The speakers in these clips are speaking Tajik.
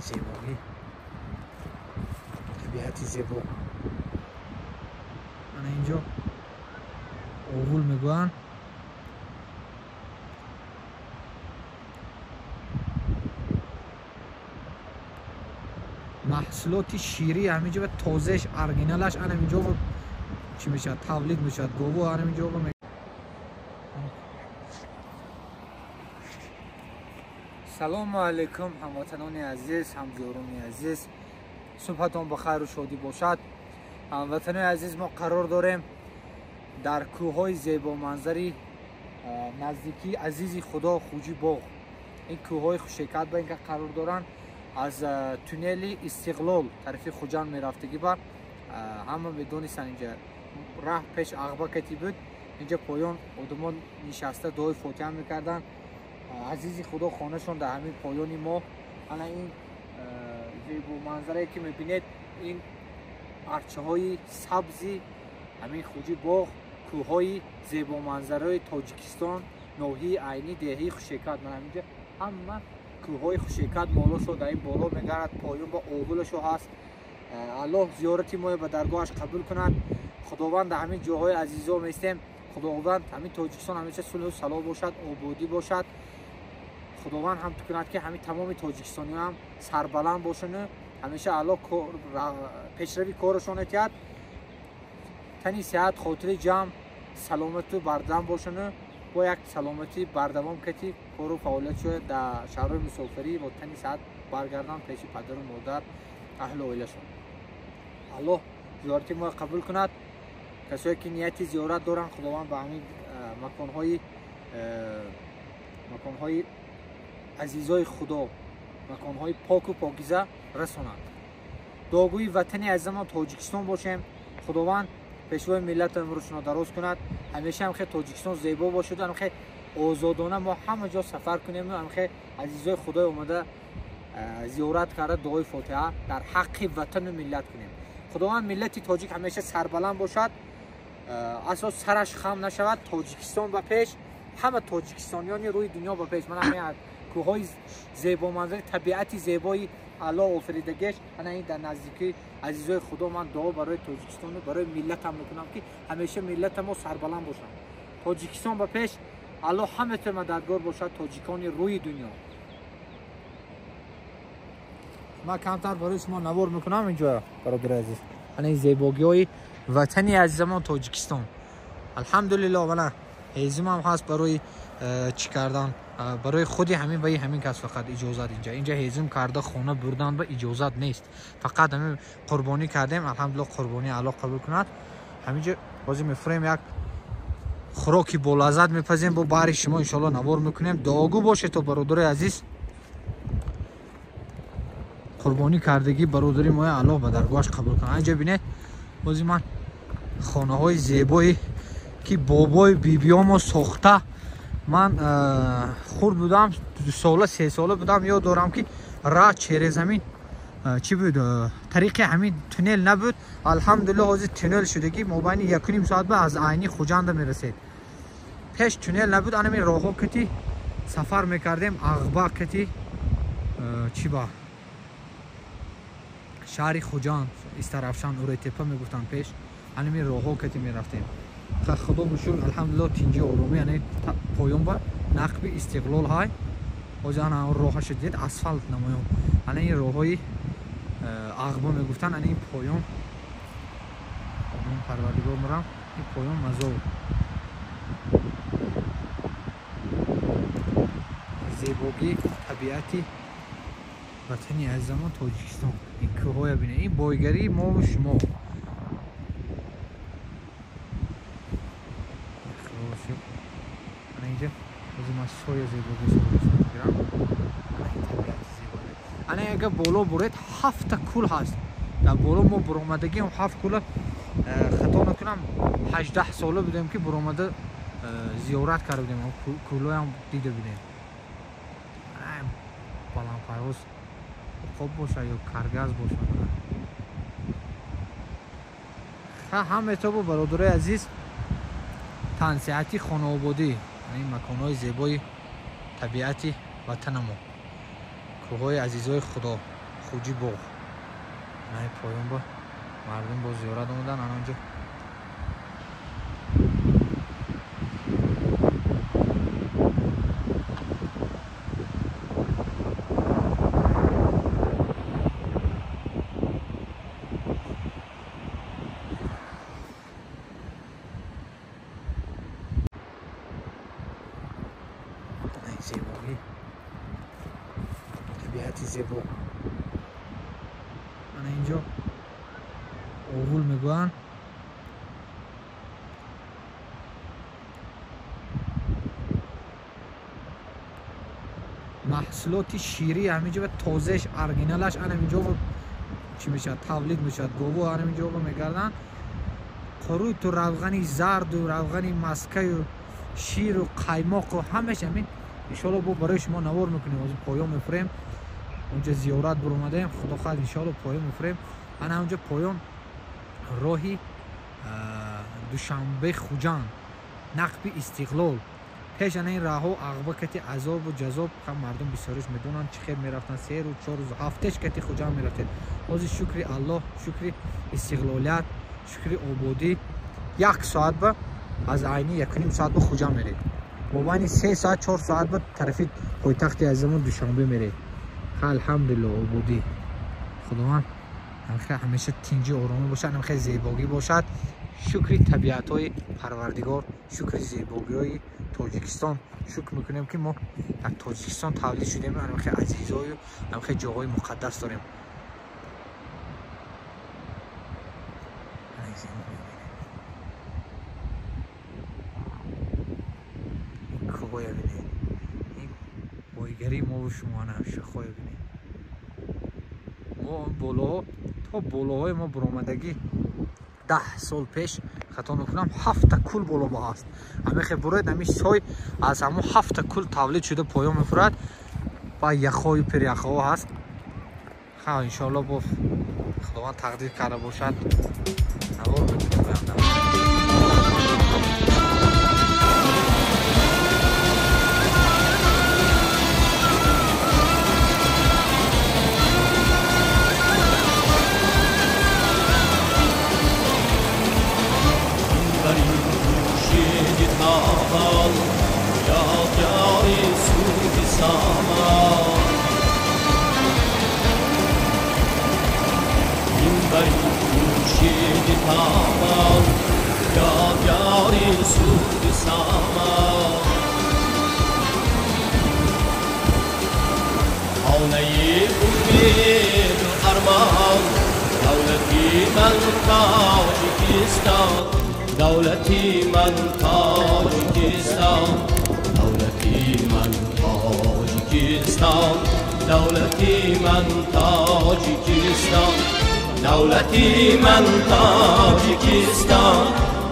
Зебогӣ, табиати зебо. Ана инҷо овул мегӯянд. Маҳсулоти ширӣ ҳаминҷо тозааш, оригиналаш ана инҷо чӣ мешавад, тавлид мешавад. Гову ана инҷо. Салому алайкум, ҳамватанони азиз, ҳамдиёрони азиз. Субҳатон ба хайру шодӣ бошад. Ҳамватанони азиз, мо қарор дорем дар кӯҳҳои зебоманзари наздикии азизи Худо Хуҷи Боғ. Ин кӯҳҳои хушекат ба инка қарор доранд. Аз туннели Истиқлол тарафи Хуҷанд мерафтагӣ ба ҳама медонистанд, инҷа раҳ пеш ағба кати буд. Инҷа поён одамон нишаста дуои фотиҳа мекарданд. Азизи Худо хонашон дар ҳамин поёни мо. Ана ин зебоманзарае ки мебинед, ин арчаҳои сабзи ҳамин Хуҷи Боғ, кӯҳҳои зебоманзараи Тоҷикистон, ноҳияи Айнӣ, деҳаи Хушекат. Ман ҳаминҷа ҳама кӯҳҳои хушекат молошо дар ин боло мегарад, поён ба овулашо ҳаст. Аллоҳ зиёрати моро ба даргоҳаш қабул кунад. Худованд дар ҳамин ҷоҳои азизо местем. Худованд ҳамин Тоҷикистон ҳамеша сулҳу салом бошад, ободӣ бошад. Худованд ҳам кунад ки ҳамин тамоми тоҷикистониҳо ҳам сарбаланд бошанд. Ҳамеша Аллоҳ пешрави корашон этиҳад. Тани сеҳат, хотири ҷамъ, саломату бардам бошанд. Бо як саломатӣ бардавом кати кору фаъолият шояд дар шаҳрҳои мусофирӣ бо тани сеҳат баргарданд пеши падару модар, аҳлу оилашон. Аллоҳ зиёрати моро қабул кунад. Касое ки нияти зиёрат доранд, Худованд ба ҳамин маконҳои азизои Худо, маконҳои поку покиза расонад. Дуогӯи ватани азизамон Тоҷикистон бошем. Худованд пешвои миллатро имрӯзшуно дароз кунад. Ҳамеша ҳам хе Тоҷикистон зебо бошад, ҳам хе озодона мо ҳама ҷо сафар кунем, ҳам хе азизои Худой омада зиёрат карда дуои фотиҳа дар ҳаққи ватану миллат кунем. Худованд миллати тоҷик ҳамеша сарбаланд бошад, асос сараш хам нашавад. Тоҷикистон ба пеш, ҳама тоҷикистониёни рӯи дунё ба пеш. Ман ҳамин кӯҳҳои зебоманзари, табиати зебои Аллоҳ офаридагиаш, ана ин дар наздикии азизои Худо ман дуо барои Тоҷикистону барои миллатам мекунам ки ҳамеша миллата мо сарбаланд бошанд. Тоҷикистон ба пеш, Аллоҳ ҳаматон мададгор бошад, тоҷикони рӯи дунё. Ман камтар барои шумо навор мекунам инҷо, бародари азиз. Ана ин зебогиҳои ватани азизамон Тоҷикистон. Алҳамдулиллоҳ, вала ҳезумам ҳаст барои чӣ кардан, барои худи ҳамин ваи ҳамин кас фақат иҷозат. Инҷа ҳезум карда хона бурдан ба иҷозат нест. Фақат ҳамин қурбонӣ кардем, алҳамдулиллоҳ, қурбонӣ Аллоҳ қабул кунад. Ҳаминҷа ҳозир мефурем, як хӯроки болаззат мепазем, бо баҳри шумо иншоаллоҳ навор мекунем. Дуогӯ бошед то бародари азиз, қурбонӣ кардагӣ бародари моя Аллоҳ ба даргоҳаш қабул кунад. Инҷа бинед, ҳозир ман хонаҳои зебое ки бобои бибиёмо сохта. Ман хурд будам, 2 сола 3 сола будам, ёд дорам ки раҳ через ҳамин чӣ буд, тариқи ҳамин туннел набуд. Алҳамдулиллоҳ, ҳозир туннел шудагӣ, мобайни 1.5 соат ба аз Айни Хуҷанда мерасед. Пеш туннел набуд, ана ҳамин роҳҳо кати сафар мекардем, ағба кати чӣ ба шаҳри Хуҷанд, Истарафшан, Уретепа мегуфтанд пеш, ана ҳамин роҳҳо кати мерафтем. Худо бушур, алҳамдулиллоҳ, тинҷи оромӣ. Ана поён ба нақби Истиқлол ҳай. Ҳозир ана роҳаша дид, асфалт намоён. Ана ин роҳҳои ағба мегуфтанд. Ана ин поён Парвардигор мурам, ин поён мазор. Зебогии табиати ватани азизамон Тоҷикистон. Ин кӯҳҳоя бинед, ин бойгарии мову шумо. Ана инҷа ҳозир ман соя зебогиашро мегирам. Табиати зебо. Ана агар боло буред, 7 кӯл ҳаст. Дар боло мо буромадагиам 7 кӯла, хато накунам 18 сола будем ки буромада зиёрат карда будем, кӯлоям дида будем. Баландпарвоз уқоб бошад ё каргаз бошад. Ҳама тобу бародарои азиз, тансиҳати хонаободӣ, ин маконҳои зебои табиати ватанамо, Кӯҳҳои азизои Худо, Хуҷи боғ. Ана поён ба мардум бо зиёрат омадан, ана онҷо. Зебоӣ, табиати зебо. Ана инҷо овул мегӯянд. Маҳсулоти ширӣ ҳаминҷо тозааш, оригиналаш ана инҷо чӣ мешавад, тавлид мешавад. Гову ана инҷо мегарданд. Қуруту равғани зарду равғани маскаю ширу қаймоқу ҳамааш ҳамин. Иншоалло бо барои шумо навор мекунем. Ҳозир поён мефурем. Онҷо зиёрат буромадаем. Худо хоҳад иншоалло поён мефурем. Ана онҷо поён роҳи Душанбе Хуҷанд, нақби Истиқлол. Пеш ана ин раҳҳо ағба кати азобу ҷазоб, ҳам мардум бисёриш медонанд чӣ хел мерафтанд. 3 рӯз, 4 рӯз, ҳафтеш кати Хуҷанд мерафтед. Ҳозир шукри Аллоҳ, шукри истиқлолият, шукри ободӣ, 1 соат ба аз айни 1.5 соат ба Хуҷанд меред. Мобайни 3 соат, 4 соат ба тарафи пойтахти азизамон Душанбе меред. Алҳамдулиллоҳ, ободӣ. Худованд ҳамеша тинҷи оромӣ бошад, ҳамеша зебогӣ бошад. Шукри табиатҳои Парвардигор, шукри зебогиҳои Тоҷикистон. Шукр мекунем, ки мо дар Тоҷикистон тавлид шудем, ҳамеша азизою ҳамеша ҷоҳои муқаддас дорем. Кӯҳоя бинед, ин бойгарии мову шумо, ана шохҳоя бинед. Мо болоҳо то болоҳои мо буромадагӣ 10 сол пеш, хато накунам, 7 кул боло ба ҳаст. Ҳамехе буроед, ҳами сой аз ҳамон 7 кул тавлид шуда поён мефурад ва яхҳою пиряхҳо ҳаст. Ха, иншоалло бо Худованд тақдир карда бошад, навор мекунем оянда. Давлати ман Тоҷикистон, давлати ман Тоҷикистон, давлати ман Тоҷикистон, давлати ман Тоҷикистон,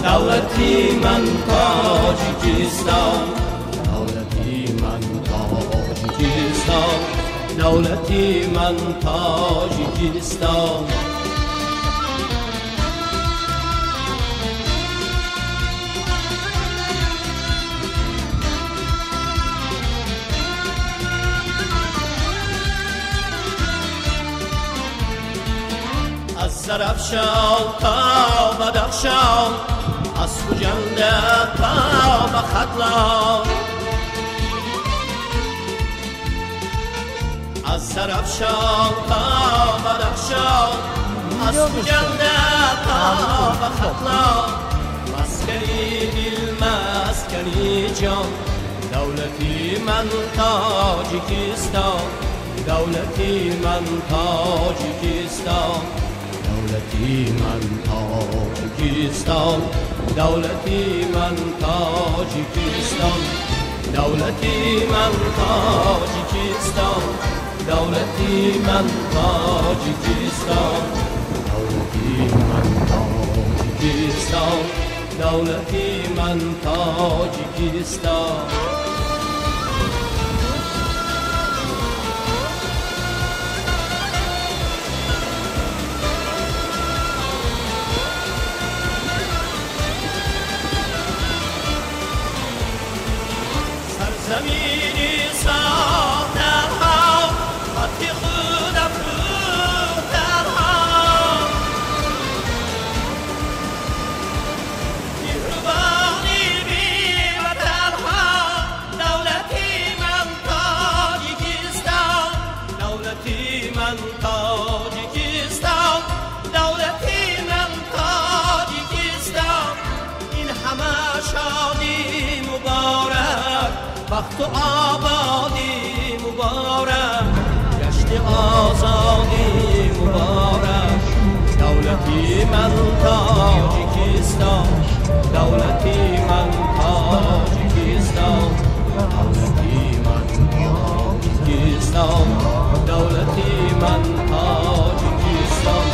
давлати ман Тоҷикистон, давлати ман Тоҷикистон, давлати ман Тоҷикистон. Аз Зарафшон то Бадахшон, аз Хуҷанд то ба Хатлон, аз Зарафшон то Бадахшон, аз Хуҷанд то ба Хатлон. Маскани дил, маскани ҷон, давлати ман Тоҷикистон, давлати ман Тоҷикистон, давлати ман Тоҷикистон, давлати ман Тоҷикистон, давлати ман Тоҷикистон, давлати ман Тоҷикистон, давлати ман Тоҷикистон, давлати ман Тоҷикистон. Замини сохтаҳо Ту ободӣ муборак, гашти озодӣ муборак. Давлати ман Тоҷикистон, давлати ман Тоҷикистон, давлати ман Тоҷикистон, давлати ман Тоҷикистон,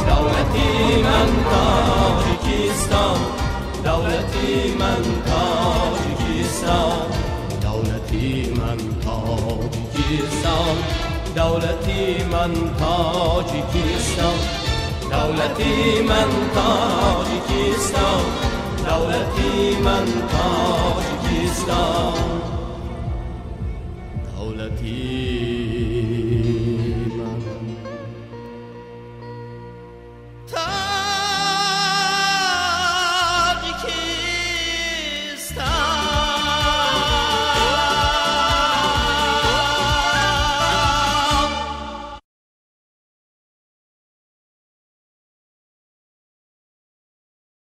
давлати ман Тоҷикистон, давлати ман Тоҷикистон, давлати ман Тоҷикистон, давлати ман Тоҷикистон, давлати ман Тоҷикистон, давлати ман Тоҷикистон.